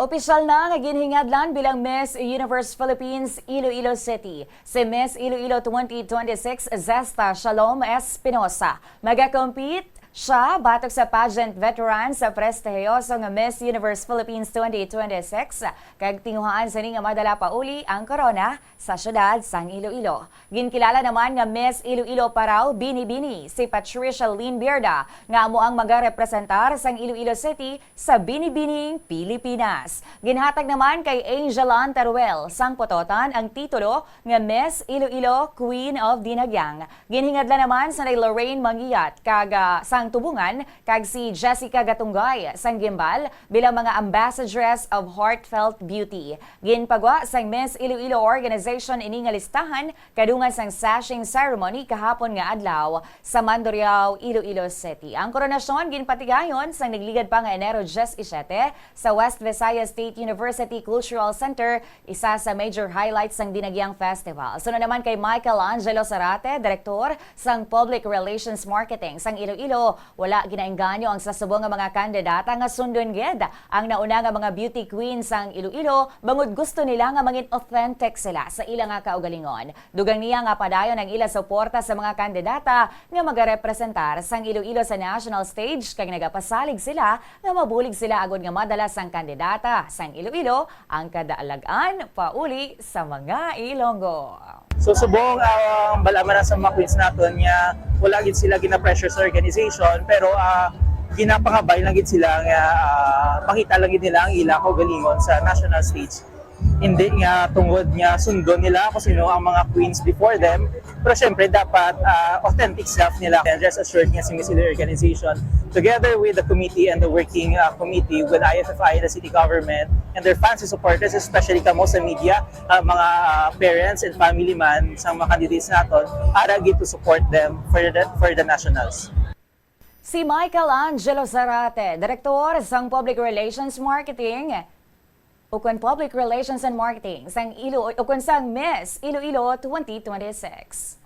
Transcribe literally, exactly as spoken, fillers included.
Opisyal na nga ginhingadlan bilang Miss Universe Philippines Iloilo City si Miss Iloilo twenty twenty-six, Zesta Shalom Espinosa. Magakompete siya batok sa pageant veteran sa prestihiyosong Miss Universe Philippines twenty twenty-six, kag tinguhaan sini nga madala pauli ang korona sa siyudad sang Iloilo. Ginkilala naman nga Miss Iloilo Parao Binibini si Patricia Lynn Birda, nga amo ang magarepresentar sang Iloilo City sa Binibining Pilipinas. Ginhatag naman kay Angel Ann Teruel sang Pototan ang titulo nga Miss Iloilo Queen of Dinagyang. Ginhingadlan naman sanay Lorraine Mangiat kag, ah, sang Tubungan kag si Jessica Gatunggoy sang Guimbal bilang mga Ambassadress of Heartfelt Beauty. Ginpagwa sang Miss Iloilo Organization ini nga listahan kadungan sang sashing ceremony kahapon nga adlaw sa Mandurriao, Iloilo City. Ang koronasyon ginpatigayon sang nagligad pa nga Enero diyes y siyete sa West Visayas State University Cultural Center, isa sa major highlights sang Dinagyang Festival. Suno naman kay Michael Angelo Zarate, direktor sang Public Relations Marketing sang Iloilo, wala ginaengganyo ang sasubong nga mga kandidata nga sundon gid ang nauna nga mga beauty queen sang Iloilo, bangod gusto nila nga mangin authentic sila sa ila nga kaugalingon. Dugang niya nga padayon ang ila suporta sa mga kandidata nga magarepresentar sang Iloilo sa national stage, kag nagapasalig sila nga mabulig sila agod nga madala sang kandidata sang Iloilo ang kadaalag-an pauli sa mga Ilonggo. So, subong ang balaman sa mga queens naton nga wala gid sila gina-pressure sa organization, pero, ah, ginapangabay lang gid sila nga, ah, pangita lang gid nila ang ila kaugalingon sa national stage. Hindi nga tungod nga sundon nila kung sino ang mga queens before them, pero syempre dapat, ah, authentic self nila. And rest assured nga si Miss Iloilo Organization, together with the committee and the working, ah, committee with I F F I, the city government, and their fans and supporters, especially kamo sa media, ah, mga, ah, parents and family man sa mga candidates naton, ara gid to support them for the, for the nationals. Si Michael Angelo Zarate, direktor sang Public Relations Marketing, ukon Public Relations and Marketing sang Ilo-, ukon sang Miss Iloilo twenty twenty-six.